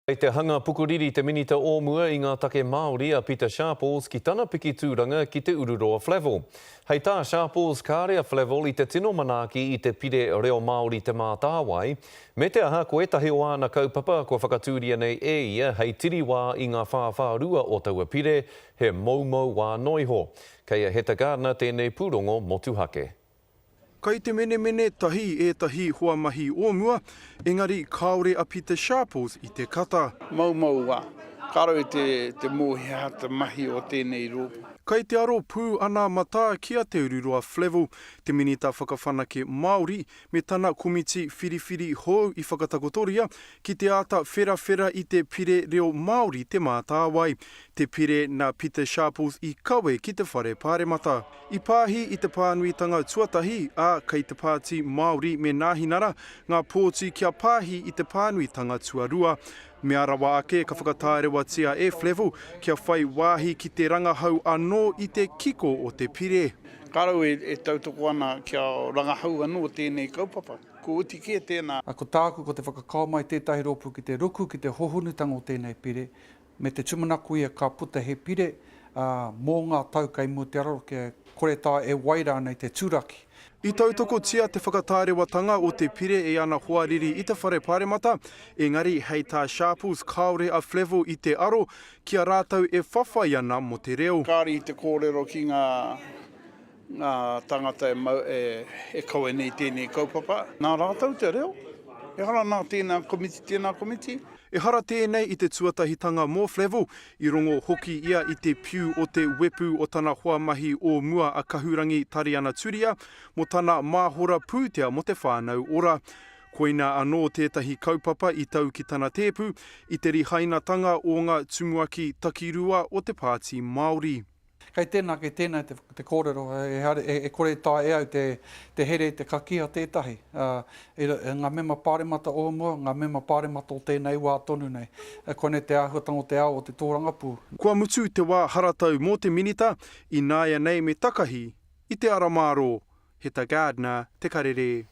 Kei te hanga pukuriri te Minita o mua i ngā take Māori a Pita Sharples ki tana piki tūranga ki Te Ururoa Flavell. Hei tā Sharples kāre a Flavell i te tino manaaki i te pire reo Māori Te Mātāwai, me te aha ko ētahi o āna kaupapa kua whakatūria nei e ia hei tiriwā i ngā whāwhārua o taua pire, he moumou wā noiho. Kei a Heta Gardiner tēnei pūrongo motuhake. Kai te menemene tahi ētahi hoa mahi o mua, engari kāore a Peter Sharples i te kata. Moumou wā. Kāore i te, te mōhia te mahi o tēnei rōpū. Kai te aro pū ana matā ki a Te Ururoa Flavell, te Minita Whakawhanake Māori, me tana komiti whiriwhiri hou i whakatakotoria ki te āta wherawhera i te Pire Reo Māori Te Mātāwai, te pire nā Pita Sharples i kawe ki te Whare Pāremata. I pāhi i te pānuitanga tuatahi, ā, kei te Pāti Māori me Nāhinara ngā pōti kia pāhi i te pānuitanga tuarua. Mea rawa ake ka whakatārewatia e Flavell kia whai wāhi ki te rangahau anō i te kiko o te pire. Ka rau e tautoko ana kia rangahau anō tēnei kaupapa. Kua oti kē tēnā. Ko tāku ko te whakakao mai tētahi rōpū ki te ruku ki te hohonutanga o tēnei pire, Me te tūmanako ia ka puta he pire, ā, mō ngā tau kei mua te araro kia kore taea e wai rānei te turaki. I tautokotia te whakatārewatanga o te pire e ana hoariri i te Whare Pāremata, engari hei tā Sharples kāore a Flavell i te aro ki a rātou e whawhai ana mō te reo. Kāore i te kōrero ki ngā ngā tāngata e mau, e, e kawe nei tēnei kaupapa. Nā rātou te reo, ehara nā tēnā komiti, tēnā komiti. Ehara tēnei i te tuatahitanga mō Flavell, i rongo hoki ia i te piu o te wepu o tana hoa mahi o mua a Kahurangi Tariana Turia mō tana māhora pūtea mō te whānau ora. Koina anō tētahi kaupapa i tau ki tana tēpu i te rihainatanga o ngā tumuaki takirua o te Pāti Māori. Kei tēnā, kei tēnā te, te kōrero, ehara, e, e kore e taea e au te, te here te kakī a tētahi. Uh, e, e, ngā mema pāremata o mua, ngā mema pāremata o tēnei wā tonu nei. E, koinei te āhuatanga o te ao o te tōrangapū. Kua mutu te wā haratau mō te Minita, ināianei me takahi i te ara mārō. Heta Gardiner, Te Karere.